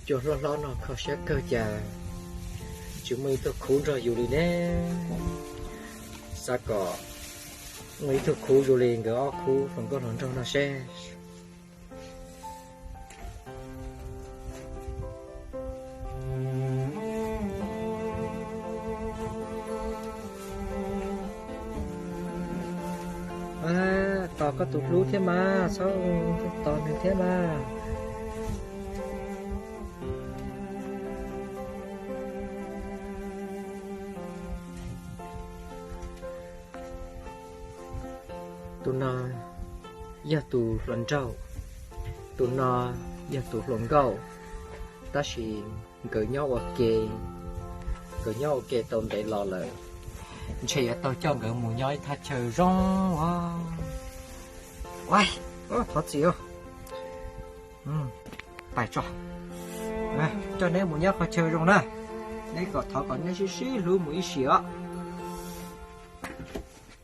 Cua hlob hlob no kho siab kawg cas tsis muaj ib tug khub nrog yus li ne. Xav kom muaj ib tug khub zoo li nkawd ob khub hluas nkauj hluas nraug no seb. Tos koj tus hlub thiab mas, txhob tos nws thiab mas. Tus no yog tus hluas nraug, tus no yog tus hluas nkauj, tab sis nkawd nyob ua ke, nkawd nyob ua ke tau ntev los lawm, ntshe yuav tau coj nkawd mus nyob ib thaj chaw zoo os. Thov txim, pais tso, coj neb mus nyob qhov chaw zoo na, neb kom thov kom neb sib sib hlub mus ib sim os.